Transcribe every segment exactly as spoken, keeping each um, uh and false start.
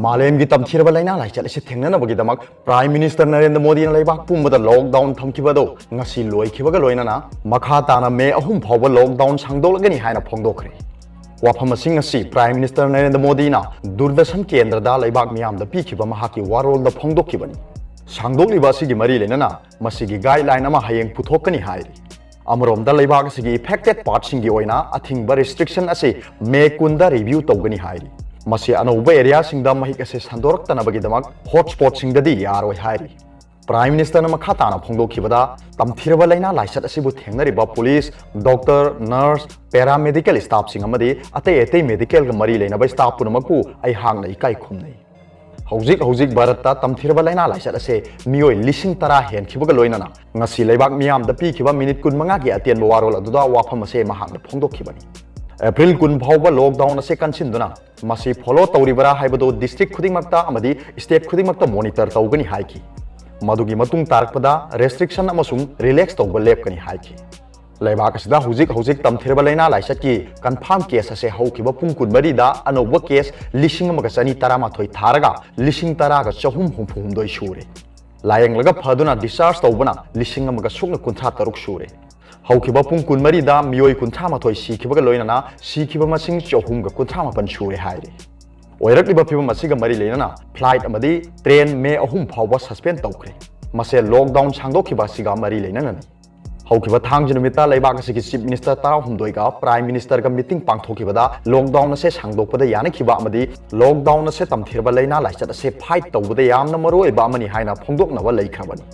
ꯃꯥꯂꯦꯝꯒꯤ ꯇꯝꯊꯤꯔꯕ ꯂꯥꯏꯅꯥ ꯂꯥꯏꯆꯠ ꯑꯁꯤ ꯊꯦꯡꯅꯅꯕꯒꯤꯗꯃꯛ Prime Minister ꯅꯔꯦꯟꯗ꯭ꯔ ꯃꯣꯗꯤꯅ ꯂꯩꯕꯥꯛ ꯄꯨꯝꯕꯗ lockdown ꯊꯝꯈꯤꯕ ꯑꯗꯨ ꯉꯁꯤ ꯂꯣꯏꯈꯤꯕꯒ ꯂꯣꯏꯅꯅ ꯃꯈꯥ ꯇꯥꯅ ꯃꯦ ꯑꯍꯨꯝ ꯐꯥꯎꯕ lockdown ꯁꯥꯡꯗꯣꯛꯂꯒꯅꯤ ꯍꯥꯏꯅ ꯐꯣꯡꯗꯣꯛꯈ꯭ꯔꯦ꯫ ꯋꯥꯐꯝ ꯑꯁꯤ ꯉꯁꯤ Prime Minister ꯅꯔꯦꯟꯗ꯭ꯔ ꯃꯣꯗꯤꯅ ꯗꯨꯔꯗꯔꯁꯟ ꯀꯦꯟꯗ꯭ꯔꯗ ꯂꯩꯕꯥꯛ ꯃꯤꯌꯥꯝꯗ ꯄꯤꯈꯤꯕ ꯃꯍꯥꯛꯀꯤ ꯋꯥꯔꯣꯜꯗ ꯐꯣꯡꯗꯣꯛꯈꯤꯕꯅꯤ꯫ ꯁꯥꯡꯗꯣꯛꯂꯤꯕ ꯑꯁꯤꯒꯤ ꯃꯔꯤ ꯂꯩꯅꯅ ꯃꯁꯤꯒꯤ guideline ꯑꯃ ꯍꯌꯦꯡ ꯄꯨꯊꯣꯛꯀꯅꯤ ꯍꯥꯏꯔꯤ꯫ ꯑꯃꯔꯣꯝꯗ ꯂꯩꯕꯥꯛ ꯑꯁꯤꯒꯤ affected partꯁꯤꯡꯒꯤ ꯑꯣꯏꯅ ꯑꯊꯤꯡꯕ restriction ꯑꯁꯤ ꯃꯦ ꯀꯨꯟꯗ review ꯇꯧꯒꯅꯤ ꯍꯥꯏꯔꯤ꯫ ꯃꯁꯤ ꯑꯅꯧꯕ areaꯁꯤꯡꯗ ꯃꯍꯤꯛ ꯑꯁꯤ ꯁꯟꯗꯣꯔꯛꯇꯅꯕꯒꯤꯗꯃꯛ hotspotꯁꯤꯡꯗꯗꯤ ꯌꯥꯔꯣꯏ ꯍꯥꯏꯔꯤ꯫ Prime Ministerꯅ ꯃꯈꯥ ꯇꯥꯅ ꯐꯣꯡꯗꯣꯛꯈꯤꯕꯗ, ꯇꯝꯊꯤꯔꯕ ꯂꯥꯏꯅꯥ ꯂꯥꯏꯆꯠ ꯑꯁꯤꯕꯨ ꯊꯦꯡꯅꯔꯤꯕ police, doctor, nurse, paramedical staffꯁꯤꯡ ꯑꯃꯗꯤ ꯑꯇꯩ ꯑꯇꯩ medicalꯒ ꯃꯔꯤ ꯂꯩꯅꯕ staff ꯄꯨꯝꯅꯃꯛꯄꯨ ꯑꯩꯍꯥꯛꯅ ꯏꯀꯥꯏ ꯈꯨꯝꯅꯩ꯫ ꯍꯧꯖꯤꯛ ꯍꯧꯖꯤꯛ ꯚꯥꯔꯠꯇ ꯇꯝꯊꯤꯔꯕ ꯂꯥꯏꯅꯥ ꯂꯥꯏꯆꯠ ꯑꯁꯦ ꯃꯤꯑꯣꯏ ꯂꯤꯁꯤꯡ ꯇꯔꯥ ꯍꯦꯟꯈꯤꯕꯒ ꯂꯣꯏꯅꯅ ꯉꯁꯤ ꯂꯩꯕꯥꯛ ꯃꯤꯌꯥꯝꯗ ꯄꯤꯈꯤꯕ minute ꯀꯨꯟꯃꯉꯥꯒꯤ ꯑꯇꯦꯟꯕ ꯋꯥꯔꯣꯜ ꯑꯗꯨꯗ ꯋꯥꯐꯝ ꯑꯁꯦ ꯃꯍꯥꯛꯅ ꯐꯣꯡꯗꯣꯛꯈꯤꯕꯅꯤ꯫ April ꯀꯨꯟ ꯐꯥꯎꯕ lockdown ꯑꯁꯦ ꯀꯟꯁꯤꯟꯗꯨꯅ ꯃꯁꯤ follow ꯇꯧꯔꯤꯕꯔꯥ ꯍꯥꯏꯕꯗꯨ district ꯈꯨꯗꯤꯡꯃꯛꯇ ꯑꯃꯗꯤ state ꯈꯨꯗꯤꯡꯃꯛꯇ monitor ꯇꯧꯒꯅꯤ ꯍꯥꯏꯈꯤ꯫ ꯃꯗꯨꯒꯤ ꯃꯇꯨꯡ ꯇꯥꯔꯛꯄꯗ restriction ꯑꯃꯁꯨꯡ relax ꯇꯧꯕ ꯂꯦꯞꯀꯅꯤ ꯍꯥꯏꯈꯤ꯫ ꯂꯩꯕꯥꯛ ꯑꯁꯤꯗ ꯍꯧꯖꯤꯛ ꯍꯧꯖꯤꯛ ꯇꯝꯊꯤꯔꯕ ꯂꯥꯏꯅꯥ ꯂꯥꯏꯆꯠꯀꯤ confirm case ꯑꯁꯦ ꯍꯧꯈꯤꯕ ꯄꯨꯡ ꯀꯨꯟꯃꯔꯤꯗ ꯑꯅꯧꯕ case ꯂꯤꯁꯤꯡ ꯑꯃꯒ ꯆꯅꯤ ꯇꯔꯥꯃꯥꯊꯣꯏ ꯊꯥꯔꯒ ꯂꯤꯁꯤꯡ ꯇꯔꯥꯒ ꯆꯍꯨꯝ ꯍꯨꯝꯐꯨ ꯍꯨꯝꯗꯣꯏ ꯁꯨꯔꯦ꯫ ꯂꯥꯌꯦꯡꯂꯒ ꯐꯗꯨꯅ discharge ꯇꯧꯕꯅ ꯂꯤꯁꯤꯡ ꯑꯃꯒ ꯁꯨꯞꯅ ꯀꯨꯟꯊ꯭ꯔꯥ ꯇꯔꯨꯛ ꯁꯨꯔꯦ꯫ ꯍꯧꯈꯤꯕ ꯄꯨꯡ ꯀꯨꯟꯃꯔꯤꯗ ꯃꯤꯑꯣꯏ ꯀꯨꯟꯊ꯭ꯔꯥ ꯃꯥꯊꯣꯏ ꯁꯤꯈꯤꯕꯒ ꯂꯣꯏꯅꯅ ꯁꯤꯈꯤꯕ ꯃꯁꯤꯡ ꯆꯍꯨꯝꯒ ꯀꯨꯟꯊ꯭ꯔꯥ ꯃꯥꯄꯟ ꯁꯨꯔꯦ ꯍꯥꯏꯔꯤ꯫ ꯑꯣꯏꯔꯛꯂꯤꯕ ꯐꯤꯕꯝ ꯑꯁꯤꯒ ꯃꯔꯤ ꯂꯩꯅꯅ flight ꯑꯃꯗꯤ train ꯃꯦ ꯑꯍꯨꯝ ꯐꯥꯎꯕ suspend ꯇꯧꯈ꯭ꯔꯦ꯫ ꯃꯁꯦ lockdown ꯁꯥꯡꯗꯣꯛꯈꯤꯕ ꯑꯁꯤꯒ ꯃꯔꯤ ꯂꯩꯅꯅꯅꯤ꯫ ꯍꯧꯈꯤꯕ ꯊꯥꯡꯖ ꯅꯨꯃꯤꯠꯇ ꯂꯩꯕꯥꯛ ꯑꯁꯤꯒꯤ Chief Minister ꯇꯔꯥꯍꯨꯝꯗꯣꯏꯒ Prime Ministerꯒ meeting ꯄꯥꯡꯊꯣꯛꯈꯤꯕꯗ lockdown ꯑꯁꯦ ꯁꯥꯡꯗꯣꯛꯄꯗ ꯌꯥꯅꯈꯤꯕ ꯑꯃꯗꯤ lockdown ꯑꯁꯦ ꯇꯝꯊꯤꯔꯕ ꯂꯥꯏꯅꯥ ꯂꯥꯏꯆꯠ ꯑꯁꯦ fight ꯇꯧꯕꯗ ꯌꯥꯝꯅ ꯃꯔꯨꯑꯣꯏꯕ ꯑꯃꯅꯤ ꯍꯥꯏꯅ ꯐꯣꯡꯗꯣꯛꯅꯕ ꯂꯩꯈ꯭ꯔꯕꯅꯤ꯫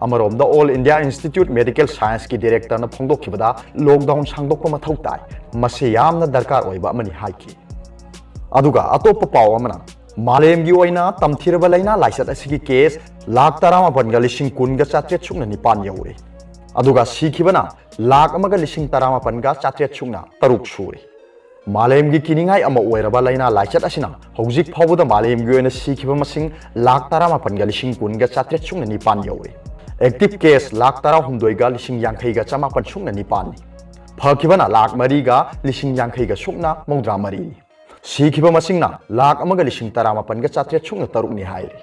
ꯑꯃꯔꯣꯝꯗ All India Institute Medical Scienceꯀꯤ directorꯅ ꯐꯣꯡꯗꯣꯛꯈꯤꯕꯗ lockdown ꯁꯥꯡꯗꯣꯛꯄ ꯃꯊꯧ ꯇꯥꯏ, ꯃꯁꯤ ꯌꯥꯝꯅ ꯗꯔꯀꯥꯔ ꯑꯣꯏꯕ ꯑꯃꯅꯤ ꯍꯥꯏꯈꯤ꯫ ꯑꯗꯨꯒ ꯑꯇꯣꯞꯄ ꯄꯥꯎ ꯑꯃꯅ, ꯃꯥꯂꯦꯝꯒꯤ ꯑꯣꯏꯅ ꯇꯝꯊꯤꯔꯕ ꯂꯥꯏꯅꯥ ꯂꯥꯏꯆꯠ ꯑꯁꯤꯒꯤ case ꯂꯥꯈ ꯇꯔꯥꯃꯥꯄꯟꯒ ꯂꯤꯁꯤꯡ ꯀꯨꯟꯒ ꯆꯥꯇ꯭ꯔꯦꯠ ꯁꯨꯞꯅ ꯅꯤꯄꯥꯟ ꯌꯧꯔꯦ꯫ ꯑꯗꯨꯒ ꯁꯤꯈꯤꯕꯅ ꯂꯥꯈ ꯑꯃꯒ ꯂꯤꯁꯤꯡ ꯇꯔꯥꯃꯥꯄꯟꯒ ꯆꯥꯇ꯭ꯔꯦꯠ ꯁꯨꯞꯅ ꯇꯔꯨꯛ ꯁꯨꯔꯦ꯫ ꯃꯥꯂꯦꯝꯒꯤ ꯀꯤꯅꯤꯡꯉꯥꯏ ꯑꯃ ꯑꯣꯏꯔꯕ ꯂꯥꯏꯅꯥ ꯂꯥꯏꯆꯠ ꯑꯁꯤꯅ ꯍꯧꯖꯤꯛ ꯐꯥꯎꯕꯗ ꯃꯥꯂꯦꯝꯒꯤ ꯑꯣꯏꯅ ꯁꯤꯈꯤꯕ ꯃꯁꯤꯡ ꯂꯥꯈ ꯇꯔꯥꯃꯥꯄꯟꯒ ꯂꯤꯁꯤꯡ ꯀꯨꯟꯒ ꯆꯥꯇ꯭ꯔꯦꯠ ꯁꯨꯞꯅ ꯅꯤꯄꯥꯟ ꯌꯧꯔꯦ꯫ Active case ꯂꯥꯈ ꯇꯔꯥꯍꯨꯝꯗꯣꯏꯒ ꯂꯤꯁꯤꯡ ꯌꯥꯡꯈꯩꯒ ꯆꯃꯥꯄꯟ ꯁꯨꯞꯅ ꯅꯤꯄꯥꯟꯅꯤ꯫ ꯐꯈꯤꯕꯅ ꯂꯥꯈ ꯃꯔꯤꯒ ꯂꯤꯁꯤꯡ ꯌꯥꯡꯈꯩꯒ ꯁꯨꯞꯅ ꯃꯧꯗ꯭ꯔꯥ ꯃꯔꯤꯅꯤ꯫ ꯁꯤꯈꯤꯕ ꯃꯁꯤꯡꯅ ꯂꯥꯈ ꯑꯃꯒ ꯂꯤꯁꯤꯡ ꯇꯔꯥꯃꯥꯄꯟꯒ ꯆꯥꯇ꯭ꯔꯦꯠ ꯁꯨꯞꯅ ꯇꯔꯨꯛꯅꯤ ꯍꯥꯏꯔꯤ꯫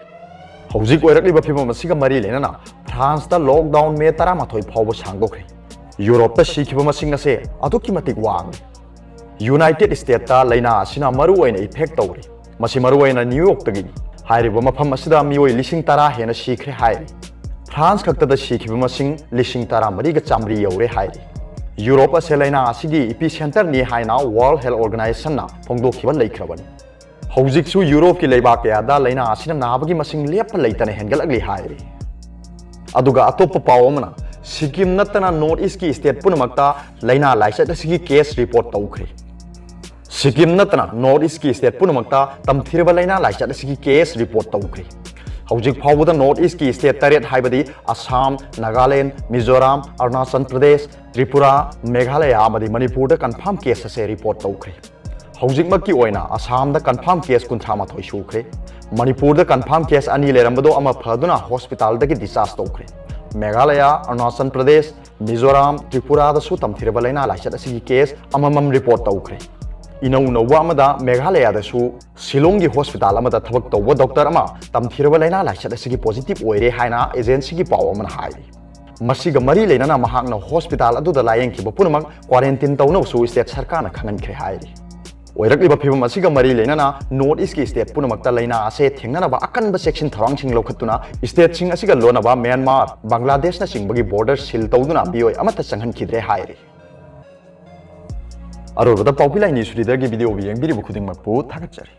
ꯍꯧꯖꯤꯛ ꯑꯣꯏꯔꯛꯂꯤꯕ ꯐꯤꯕꯝ ꯑꯁꯤꯒ ꯃꯔꯤ ꯂꯩꯅꯅ ꯐ꯭ꯔꯥꯟꯁꯇ ꯂꯣꯛꯗꯥꯎꯟ ꯃꯦ ꯇꯔꯥꯃꯥꯊꯣꯏ ꯐꯥꯎꯕ ꯁꯥꯡꯗꯣꯛꯈ꯭ꯔꯦ꯫ ꯌꯨꯔꯣꯞꯇ ꯁꯤꯈꯤꯕ ꯃꯁꯤꯡ ꯑꯁꯦ ꯑꯗꯨꯛꯀꯤ ꯃꯇꯤꯛ ꯋꯥꯡꯂꯤ꯫ ꯌꯨꯅꯥꯏꯇꯦꯗ ꯁ꯭ꯇꯦꯠꯇ ꯂꯥꯏꯅꯥ ꯑꯁꯤꯅ ꯃꯔꯨꯑꯣꯏꯅ ꯏꯐꯦꯛ ꯇꯧꯔꯤ꯫ ꯃꯁꯤ ꯃꯔꯨꯑꯣꯏꯅ ꯅ꯭ꯌꯨ ꯌꯣꯔꯛꯇꯒꯤꯅꯤ꯫ ꯍꯥꯏꯔꯤꯕ ꯃꯐꯝ ꯑꯁꯤꯗ ꯃꯤꯑꯣꯏ ꯂꯤꯁꯤꯡ ꯇꯔꯥ ꯍꯦꯟꯅ ꯁꯤꯈ꯭ꯔꯦ ꯍꯥꯏꯔꯤ꯫ ꯐ꯭ꯔꯥꯟꯁ ꯈꯛꯇꯗ ꯁꯤꯈꯤꯕ ꯃꯁꯤꯡ ꯂꯤꯁꯤꯡ ꯇꯔꯥꯃꯔꯤꯒ ꯆꯥꯃꯔꯤ ꯌꯧꯔꯦ ꯍꯥꯏꯔꯤ꯫ ꯌꯨꯔꯣꯞ ꯑꯁꯦ ꯂꯥꯏꯅꯥ ꯑꯁꯤꯒꯤ ꯏꯄꯤ ꯁꯦꯟꯇꯔꯅꯤ ꯍꯥꯏꯅ ꯋꯥꯔꯜꯗ ꯍꯦꯜꯊ ꯑꯣꯔꯒꯅꯥꯏꯖꯦꯁꯟꯅ ꯐꯣꯡꯗꯣꯛꯈꯤꯕ ꯂꯩꯈ꯭ꯔꯕꯅꯤ꯫ ꯍꯧꯖꯤꯛꯁꯨ ꯌꯨꯔꯣꯞꯀꯤ ꯂꯩꯕꯥꯛ ꯀꯌꯥꯗ ꯂꯥꯏꯅꯥ ꯑꯁꯤꯅ ꯅꯥꯕꯒꯤ ꯃꯁꯤꯡ ꯂꯦꯞꯄ ꯂꯩꯇꯅ ꯍꯦꯟꯒꯠꯂꯛꯂꯤ ꯍꯥꯏꯔꯤ꯫ ꯑꯗꯨꯒ ꯑꯇꯣꯞꯄ ꯄꯥꯎ ꯑꯃꯅ, ꯁꯤꯛꯀꯤꯝ ꯅꯠꯇꯅ ꯅꯣꯔꯠ ꯏꯁꯀꯤ ꯁ꯭ꯇꯦꯠ ꯄꯨꯝꯅꯃꯛꯇ ꯂꯥꯏꯅꯥ ꯂꯥꯏꯆꯠ ꯑꯁꯤꯒꯤ ꯀꯦꯁ ꯔꯤꯄꯣꯔꯠ ꯇꯧꯈ꯭ꯔꯦ꯫ ꯁꯤꯛꯀꯤꯝ ꯅꯠꯇꯅ ꯅꯣꯔꯠ ꯏꯁꯀꯤ ꯁ꯭ꯇꯦꯠ ꯄꯨꯝꯅꯃꯛꯇ ꯇꯝꯊꯤꯔꯕ ꯂꯥꯏꯅꯥ ꯂꯥꯏꯆꯠ ꯑꯁꯤꯒꯤ ꯀꯦꯁ ꯔꯤꯄꯣꯔꯠ ꯇꯧꯈ꯭ꯔꯦ꯫ ꯍꯧꯖꯤꯛ ꯐꯥꯎꯕꯗ ꯅꯣꯔꯠ ꯏꯁꯀꯤ ꯁ꯭ꯇꯦꯠ ꯇꯔꯦꯠ, ꯍꯥꯏꯕꯗꯤ ꯑꯁꯥꯝ, ꯅꯥꯒꯥꯂꯦꯟ, ꯃꯤꯖꯣꯔꯥꯝ, ꯑꯔꯨꯅꯥꯆꯜ ꯄ꯭ꯔꯗꯦꯁ, ꯇ꯭ꯔꯤꯄꯨꯔꯥ, ꯃꯦꯘꯥꯂꯌꯥ ꯑꯃꯗꯤ ꯃꯅꯤꯄꯨꯔꯗ ꯀꯟꯐꯥꯔꯝ ꯀꯦꯁ ꯑꯁꯦ ꯔꯤꯄꯣꯔꯠ ꯇꯧꯈ꯭ꯔꯦ꯫ ꯍꯧꯖꯤꯛꯃꯛꯀꯤ ꯑꯣꯏꯅ ꯑꯁꯥꯝꯗ ꯀꯟꯐꯥꯔꯝ ꯀꯦꯁ ꯀꯨꯟꯊ꯭ꯔꯥ ꯃꯥꯊꯣꯏ ꯁꯨꯈ꯭ꯔꯦ꯫ ꯃꯅꯤꯄꯨꯔꯗ ꯀꯟꯐꯥꯔꯝ ꯀꯦꯁ ꯑꯅꯤ ꯂꯩꯔꯝꯕꯗꯣ ꯑꯃ ꯐꯗꯨꯅ ꯍꯣꯁꯄꯤꯇꯥꯜꯗꯒꯤ ꯗꯤꯁꯆꯥꯔꯖ ꯇꯧꯈ꯭ꯔꯦ꯫ ꯃꯦꯘꯥꯂꯌꯥ, ꯑꯔꯨꯅꯥꯆꯜ ꯄ꯭ꯔꯗꯦꯁ, ꯃꯤꯖꯣꯔꯥꯝ, ꯇ꯭ꯔꯤꯄꯨꯔꯥꯗꯁꯨ ꯇꯝꯊꯤꯔꯕ ꯂꯥꯏꯅꯥ ꯂꯥꯏꯆꯠ ꯑꯁꯤꯒꯤ ꯀꯦꯁ ꯑꯃꯃꯝ ꯔꯤꯄꯣꯔꯠ ꯇꯧꯈ꯭ꯔꯦ꯫ ꯏꯅꯧ ꯅꯧꯕ ꯑꯃꯗ ꯃꯦꯘꯥꯂꯌꯥꯗꯁꯨ ꯁꯤꯂꯣꯡꯒꯤ ꯍꯣꯁꯄꯤꯇꯥꯜ ꯑꯃꯗ ꯊꯕꯛ ꯇꯧꯕ ꯗꯣꯛꯇꯔ ꯑꯃ ꯇꯝꯊꯤꯔꯕ ꯂꯥꯏꯅꯥ ꯂꯥꯏꯆꯠ ꯑꯁꯤꯒꯤ ꯄꯣꯖꯤꯇꯤꯚ ꯑꯣꯏꯔꯦ ꯍꯥꯏꯅ ꯑꯦꯖꯦꯟꯁꯤꯒꯤ ꯄꯥꯎ ꯑꯃꯅ ꯍꯥꯏꯔꯤ꯫ ꯃꯁꯤꯒ ꯃꯔꯤ ꯂꯩꯅꯅ ꯃꯍꯥꯛꯅ ꯍꯣꯁꯄꯤꯇꯥꯜ ꯑꯗꯨꯗ ꯂꯥꯌꯦꯡꯈꯤꯕ ꯄꯨꯝꯅꯃꯛ ꯀ꯭ꯋꯥꯔꯦꯟꯇꯤꯟ ꯇꯧꯅꯕꯁꯨ ꯁ꯭ꯇꯦꯠ ꯁꯔꯀꯥꯔꯅ ꯈꯪꯍꯟꯈ꯭ꯔꯦ ꯍꯥꯏꯔꯤ꯫ ꯑꯣꯏꯔꯛꯂꯤꯕ ꯐꯤꯕꯝ ꯑꯁꯤꯒ ꯃꯔꯤ ꯂꯩꯅꯅ ꯅꯣꯔꯠ ꯏꯁꯀꯤ ꯁ꯭ꯇꯦꯠ ꯄꯨꯝꯅꯃꯛꯇ ꯂꯥꯏꯅꯥ ꯑꯁꯦ ꯊꯦꯡꯅꯅꯕ ꯑꯀꯟꯕ ꯆꯦꯛꯁꯤꯟ ꯊꯧꯔꯥꯡꯁꯤꯡ ꯂꯧꯈꯠꯇꯨꯅ ꯁ꯭ꯇꯦꯠꯁꯤꯡ ꯑꯁꯤꯒ ꯂꯣꯟꯅꯕ ꯃ꯭ꯌꯥꯟꯃꯥꯔ, ꯕꯪꯒ꯭ꯂꯥꯗꯦꯁꯅꯆꯤꯡꯕꯒꯤ ꯕꯣꯔꯗꯔ ꯁꯤꯜ ꯇꯧꯗꯨꯅ ꯃꯤꯑꯣꯏ ꯑꯃꯠꯇ ꯆꯪꯍꯟꯈꯤꯗ꯭ꯔꯦ ꯍꯥꯏꯔꯤ꯫ ꯑꯔꯣꯏꯕꯗ ꯄꯥꯎꯄꯤ ꯂꯥꯏꯅꯤ ꯁꯨꯔꯤꯗꯔꯒꯤ ꯚꯤꯗꯤꯑꯣꯕꯨ ꯌꯦꯡꯕꯤꯔꯤꯕ ꯈꯨꯗꯤꯡꯃꯛꯄꯨ ꯊꯥꯒꯠꯆꯔꯤ꯫